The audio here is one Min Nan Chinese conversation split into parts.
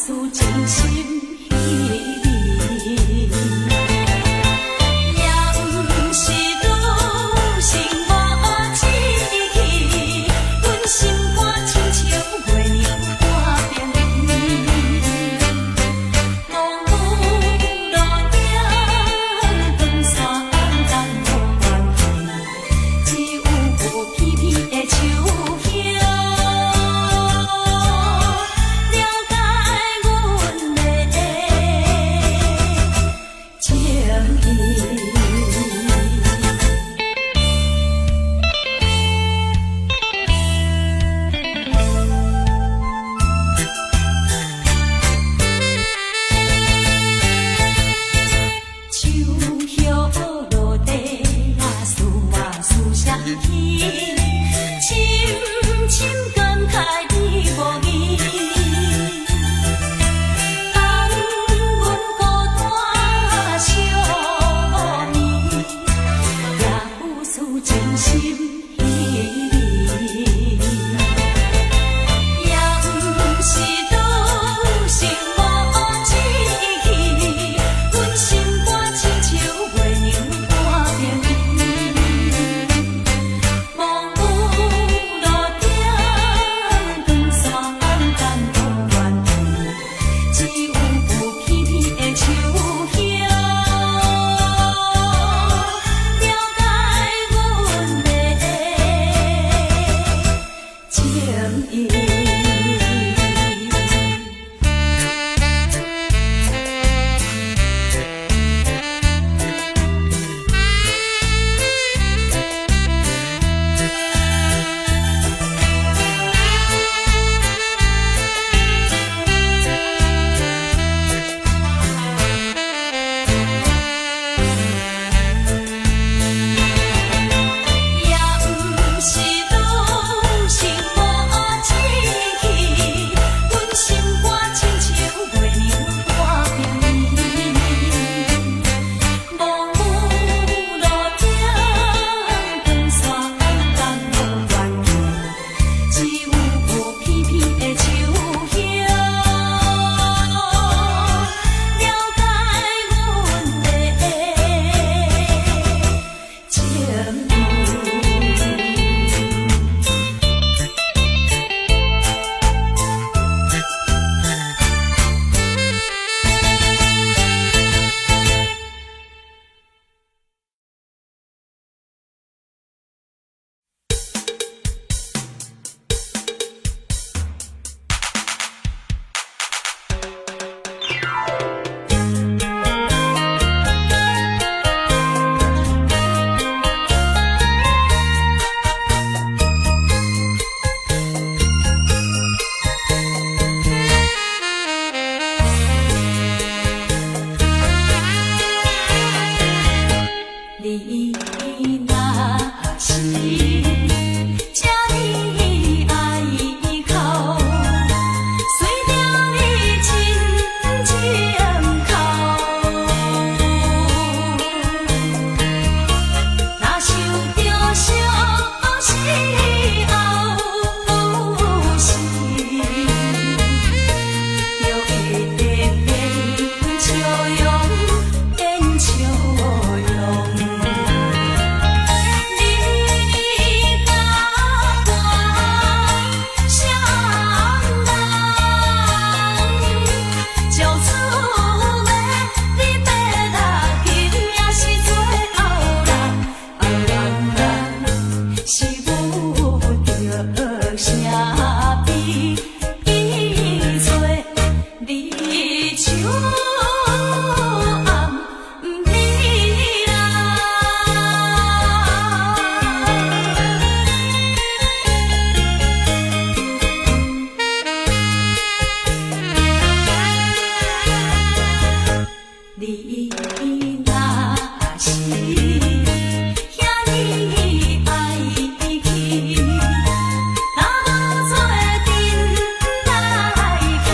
事真心彼味。也毋是女性無志氣，阮心肝親像月娘半冰皮。濃霧路頂，光線暗淡無關係，只有片片的樹葉，了解阮的情意。樹葉落地啊，思啊思相起，深深感慨你無疑。當阮孤單寂暝，也有事真心彼味。也毋是女性無志氣，阮心肝親像月娘半冰皮。濃霧路頂，光線暗淡無關係，只有片片的樹葉，了解阮的情意。也毋是女性無志氣，阮心肝親像月娘半冰皮。濃霧路頂，光線暗淡無關係，只有片片的樹葉，了解阮的情意。你若是這呢愛哭，隨著你真情哭。若想著相思後有時，就會變笑容，變笑容。你甲我雙人，借厝的你爬六斤，也是做後人，後人人是有著啥比做你手暗暝啦。你若是遐呢愛去，若無做陣來去。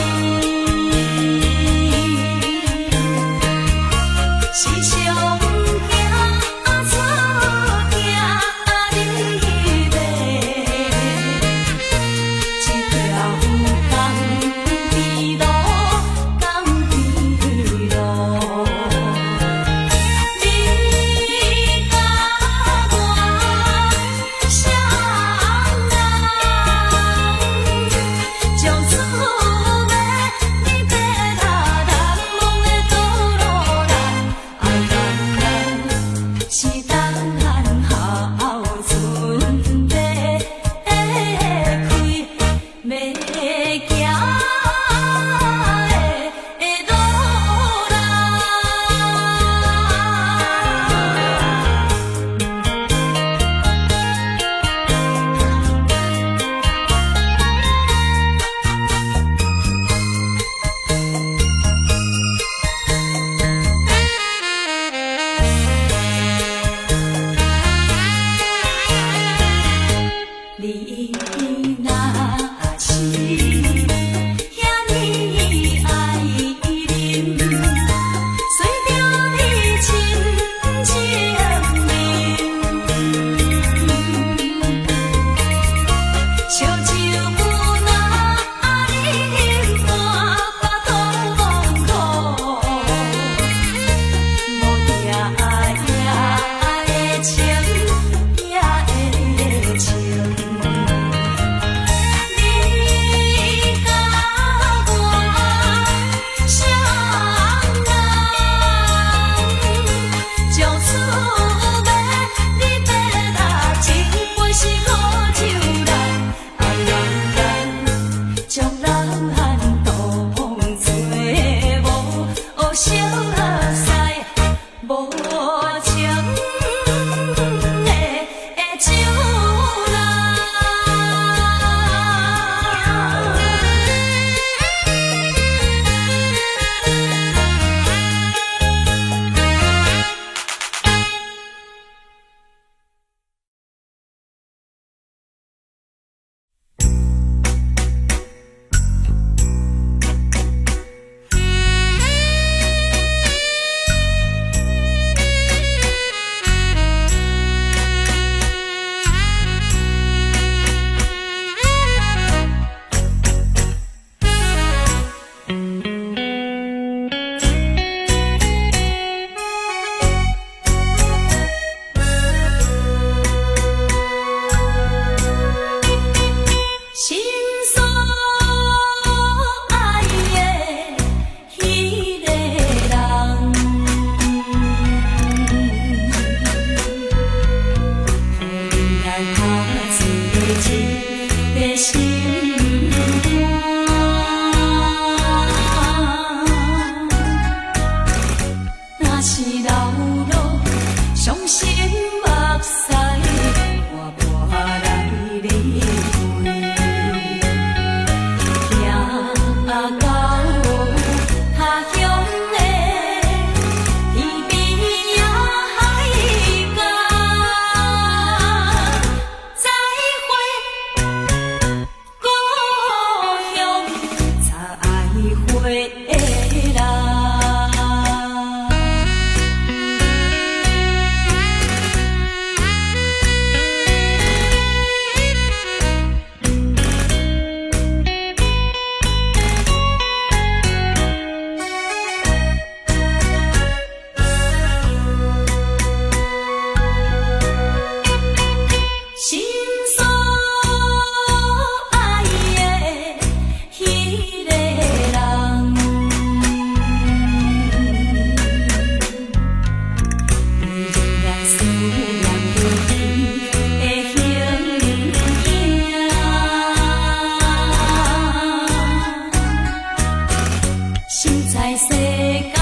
實在世間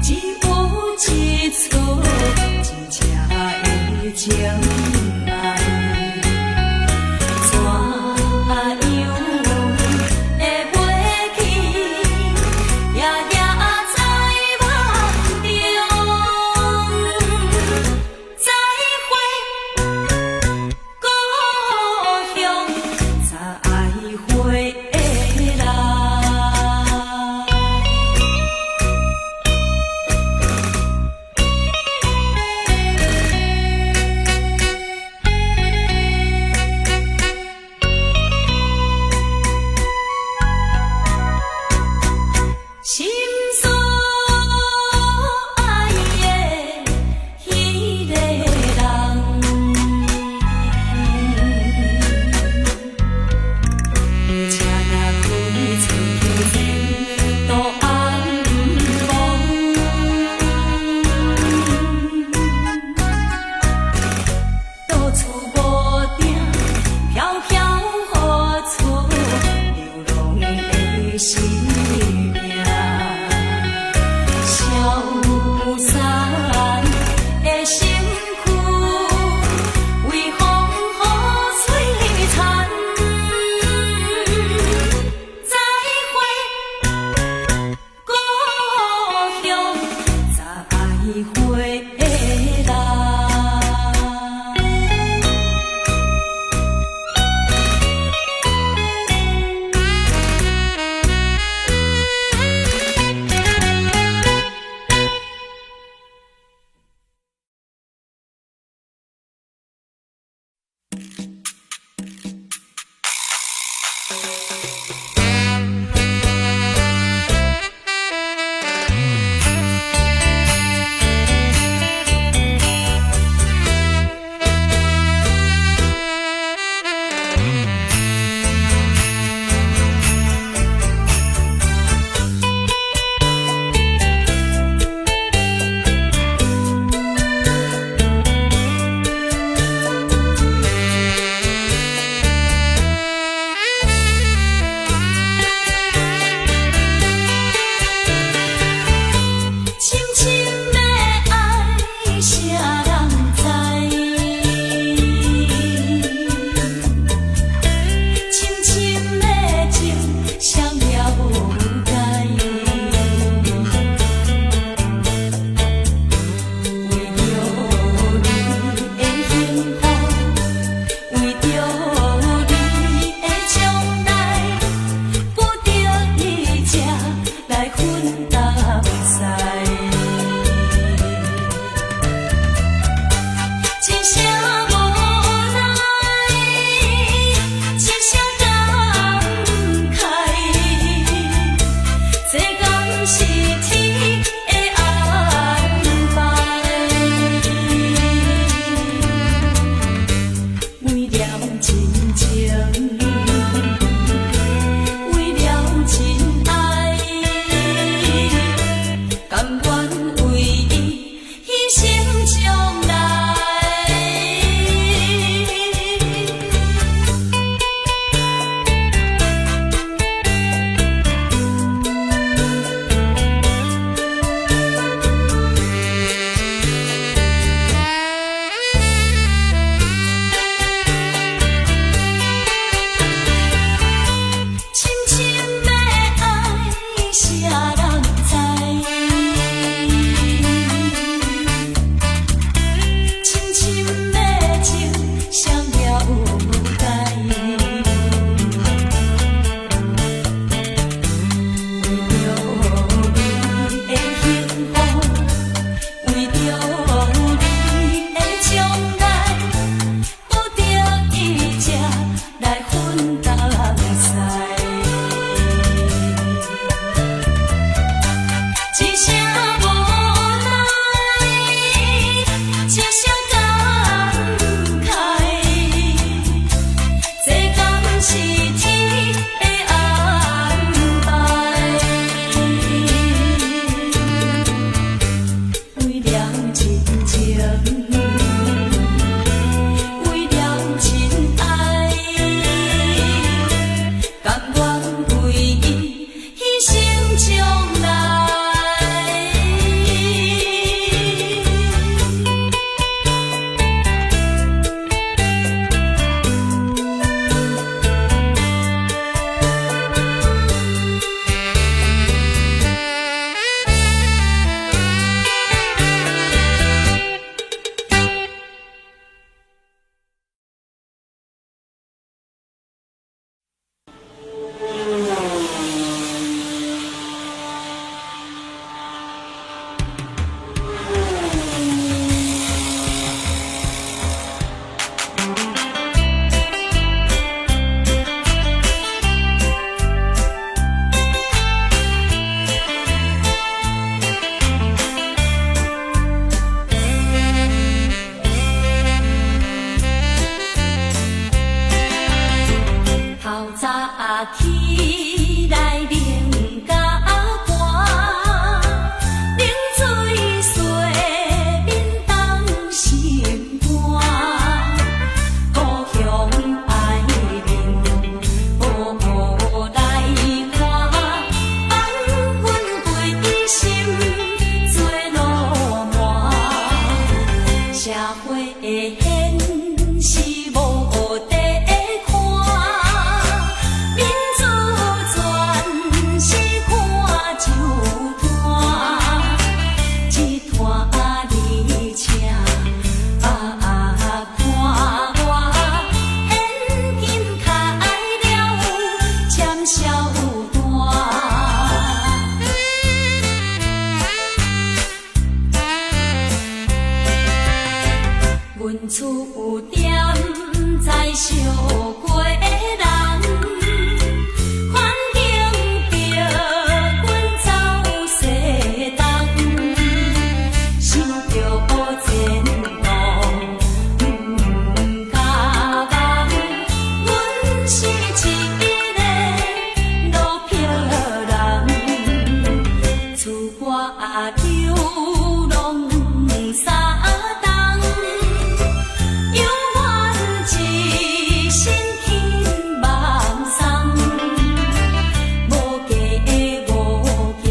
只有一束真正的情愛，怎樣會袂記？夜夜在夢中，再會故鄉，再會來。心所愛的彼个人，車若開出去前途暗暝，到處無定，飄飄何處，流浪的生命。消散的身軀，為風雨摧殘。再會故鄉，再會來。深深的愛，誰人知？深深的情，誰了解？為著你的幸福，為著你的將來，不得已才來分東西。一聲無奈，一聲感慨，這敢是天的安排？為了親情，為了真愛，甘願為伊犧牲將來。深深的愛，誰人知？深深的情，誰了解？為著你的幸福，為著你的將來，不得已才來分東西。一聲無奈，一聲感慨，這敢是天的安排？為了親情，為了真愛，甘願為伊犧牲將來。惜過人，環境逼阮走西東，想著前途毋敢望，阮是一个落魄人，出外流浪三冬，猶願一身輕放鬆，無加無減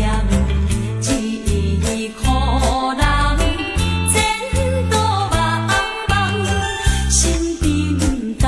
一箍人，前途茫茫心沉重。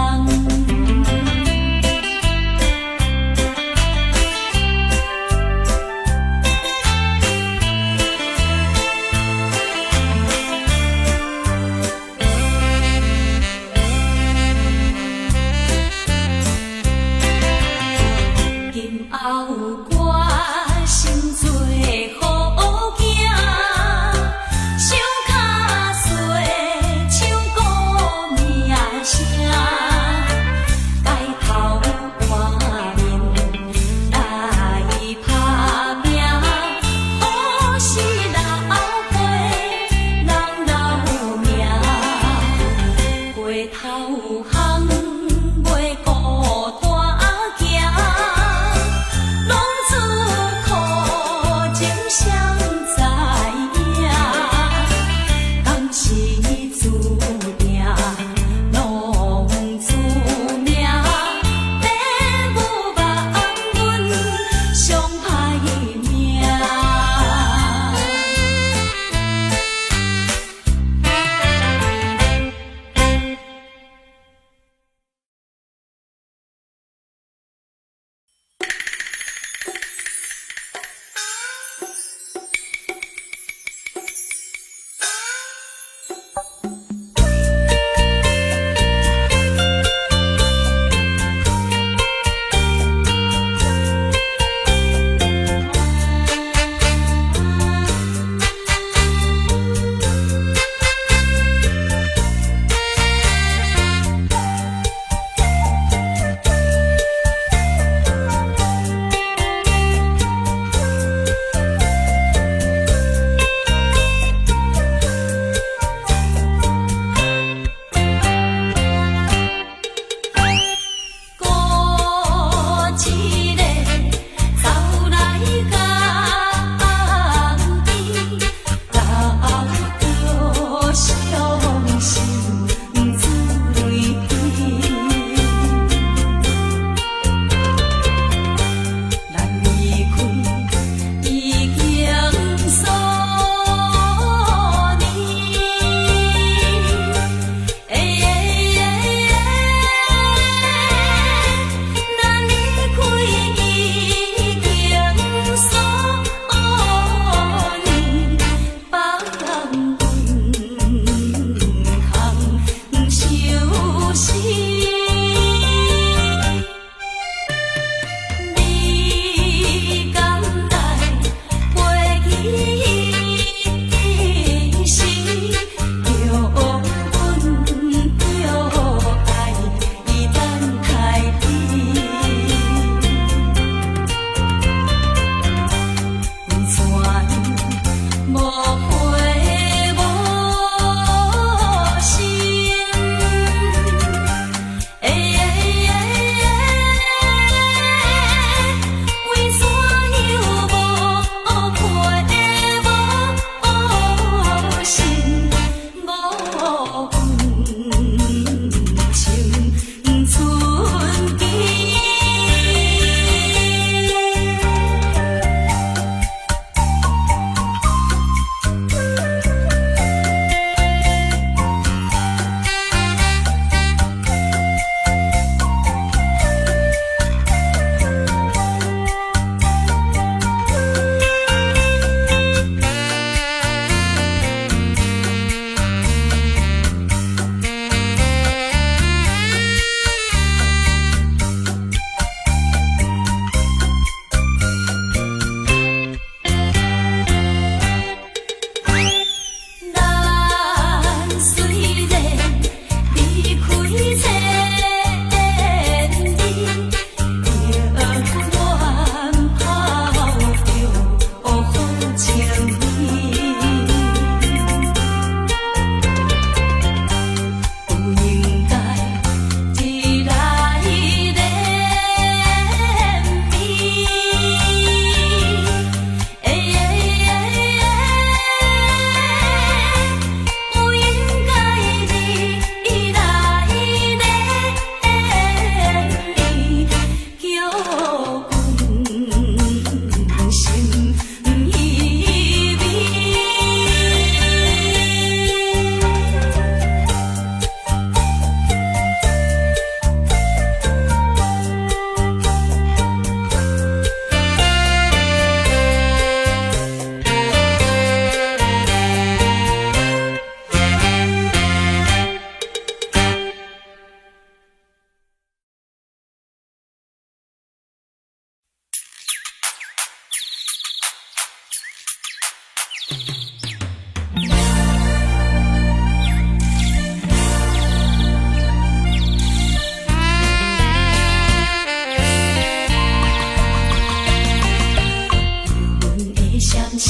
閃烁，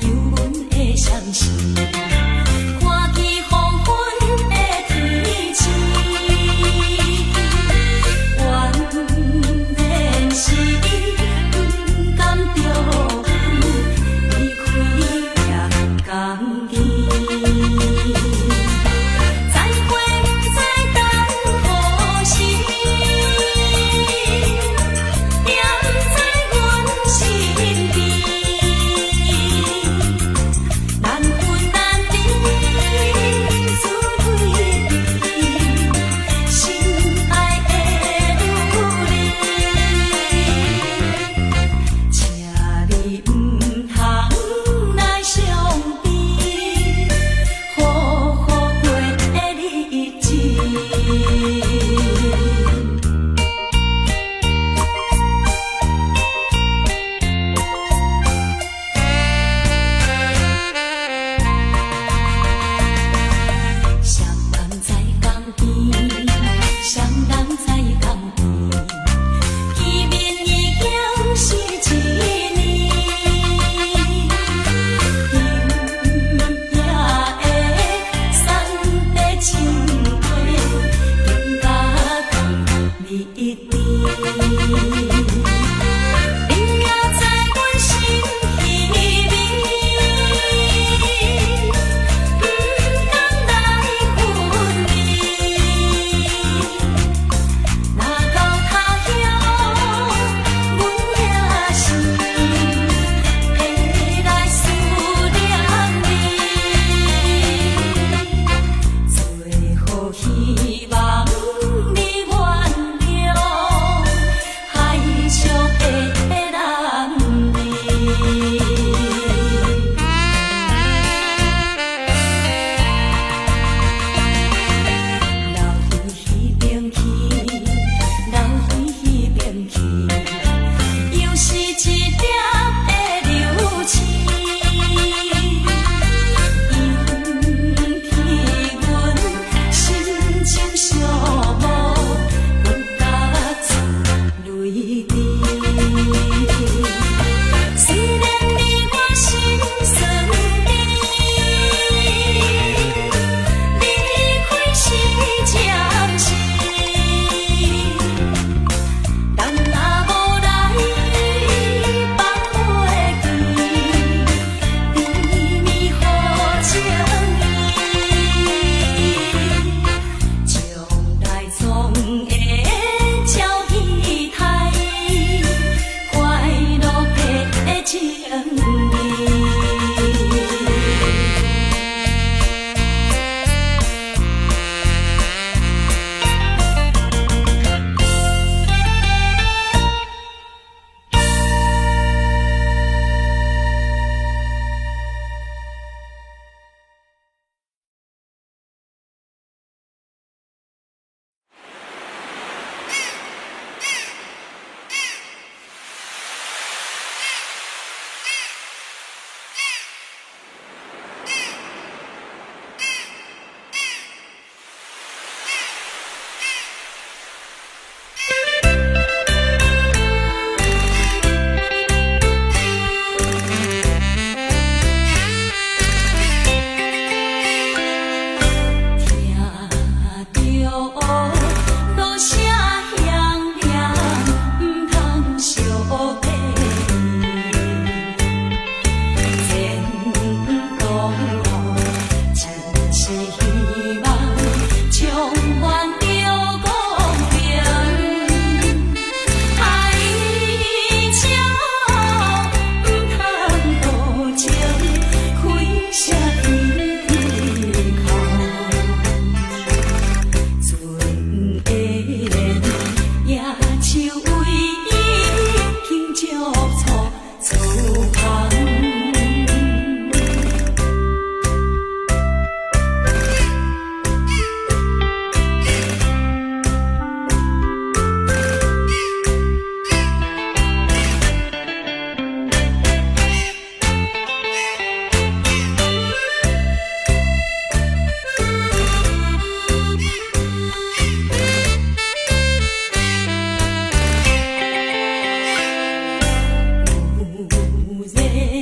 有阮的閃烁，看見黃昏的天星，原然是毋甘著阮離開也仝肩。再會毋知等何時，惦在阮身邊。難分難離。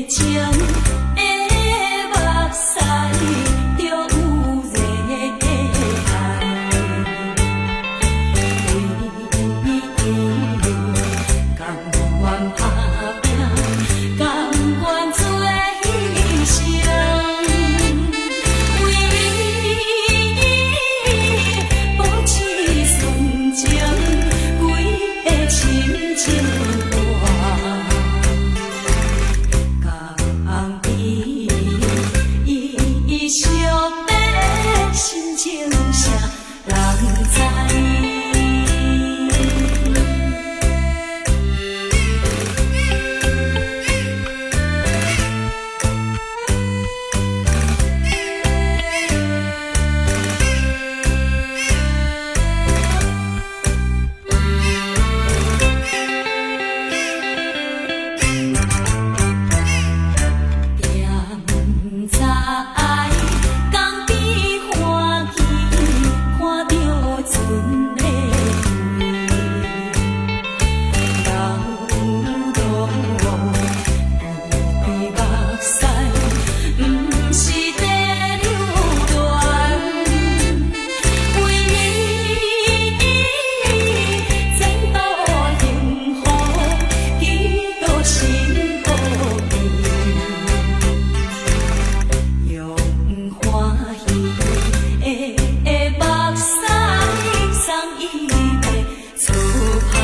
情的目屎著有熱愛，為伊甘願打拼，甘願做犧牲，為伊保持純情，規个深情我。共伊惜的心情，啥人知？踮在江邊歡喜，看著船的位，流落規目屎，毋是在流連，為伊前途幸福，祈禱神保庇。用歡喜的目屎送伊的厝旁。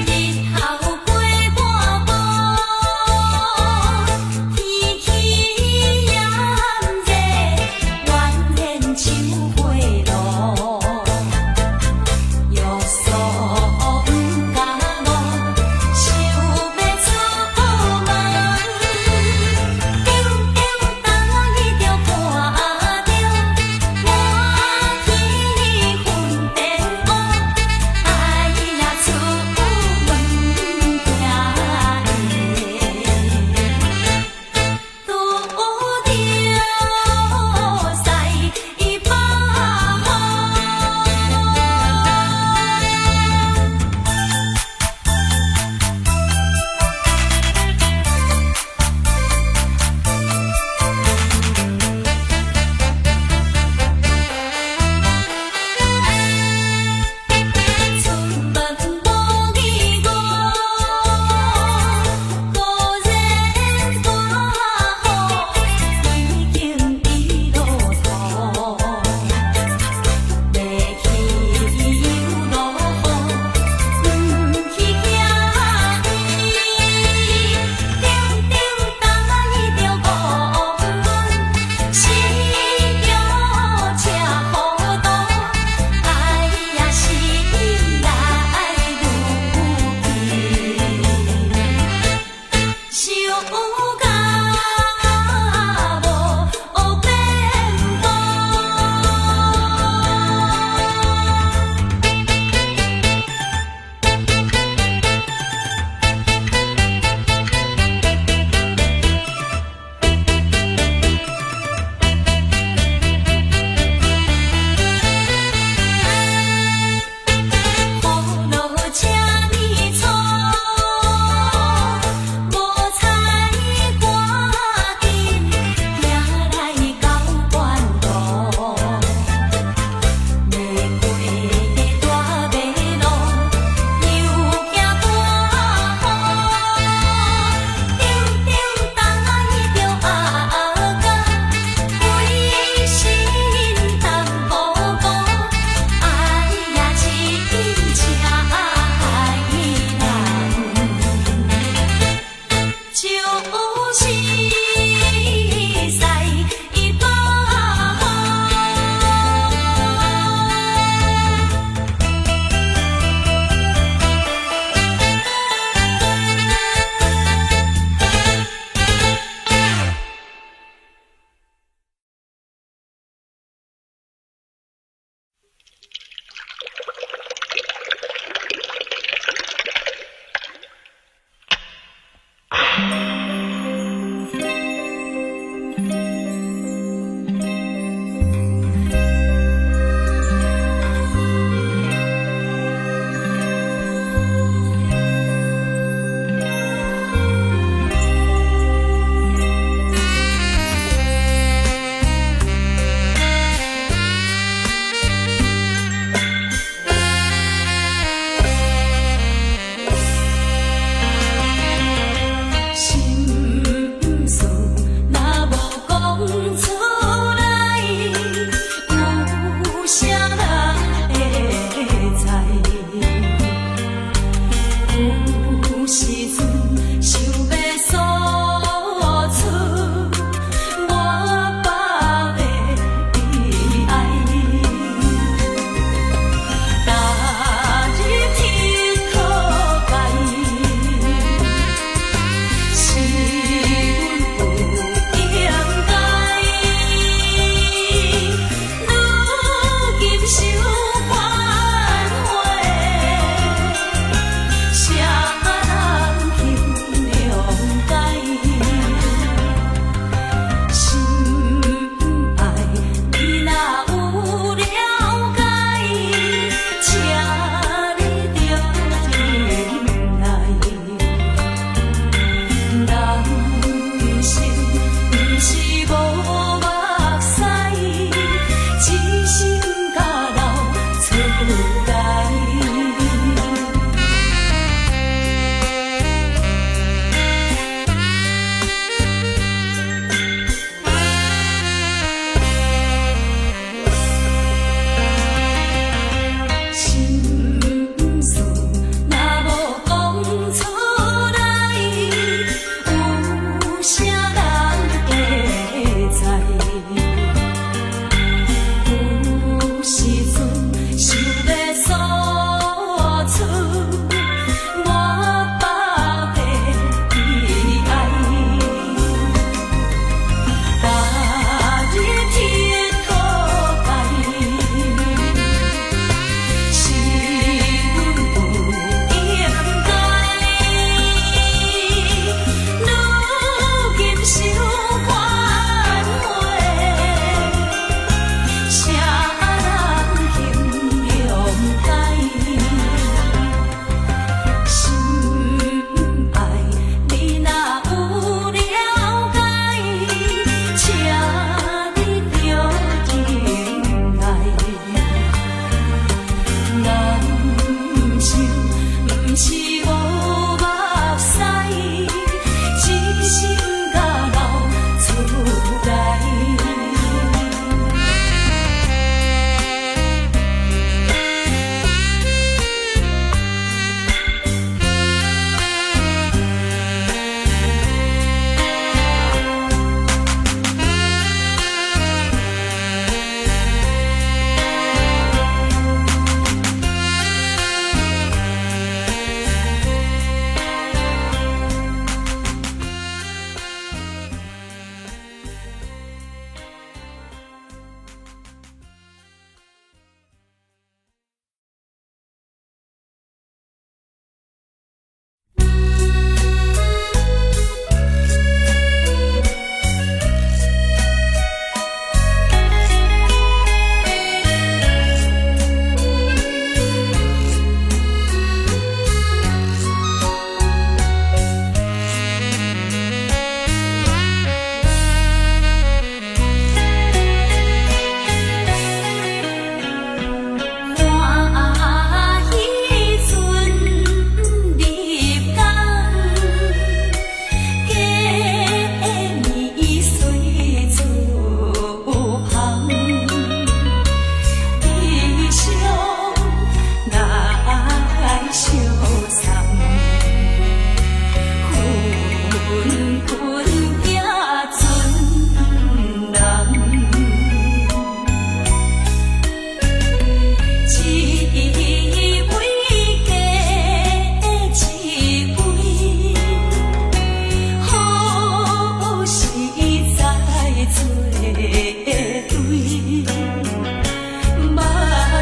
日頭過半晡，天氣炎熱，原然像火爐。約束毋敢誤，想欲出門，丟丟擔伊就看著，滿天雲電烏，哎呀出門驚會拄著西北風。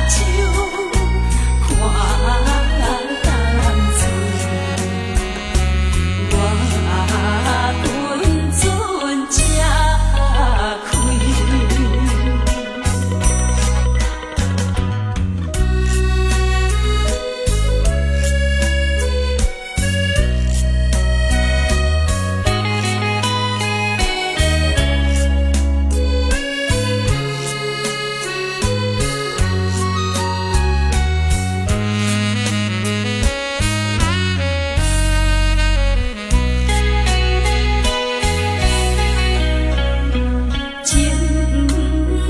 睭看淡水，我阵阵才开。情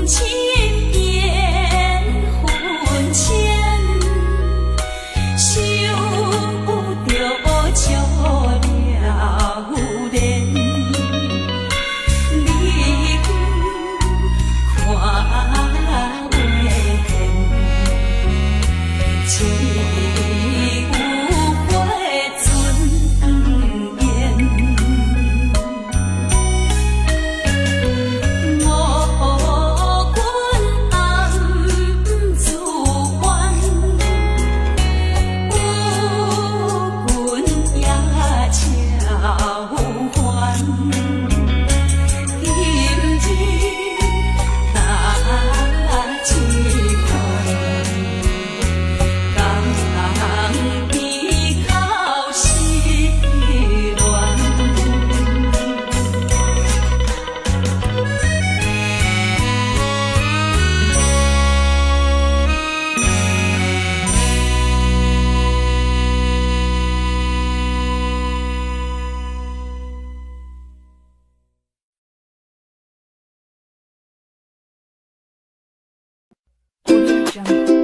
深缘分浅，想著笑了脸。你看袂见，只有花尊严。无君暗自怨，有君也笑欢。今日若这款，共鼻口失恋。 Audio Jungle. Audio Jungle.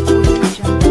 Audio Jungle.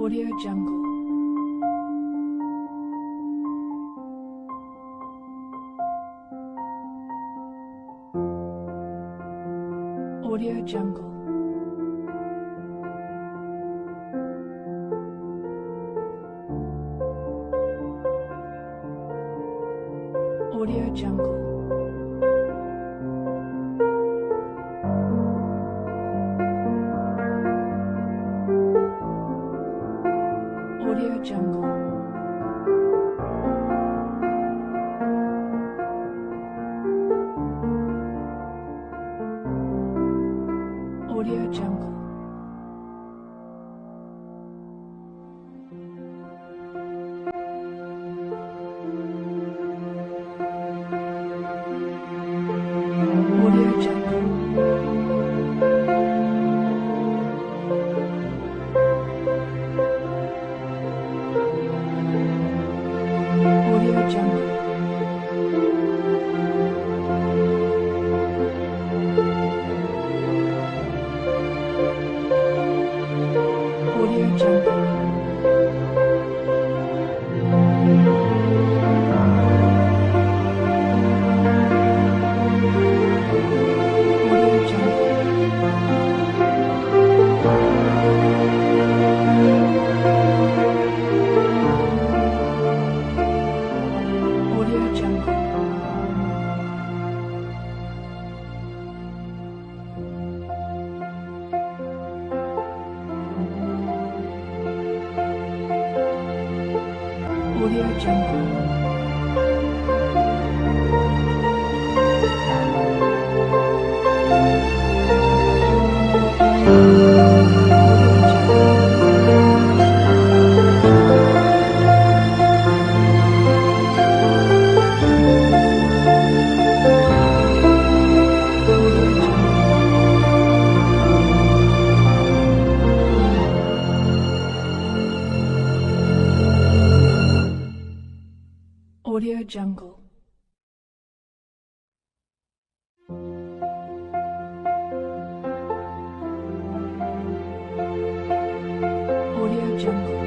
Audio Jungle. Audio Jungle. Audio Jungle. Audio Jungle. Audio Jungle. Audio Jungle. Audio Jungle. Audio Jungle. Audio Jungle. Audio Jungle. Audio Jungle. Audio Jungle. Audio Jungle. Audio Jungle. Audio Jungle.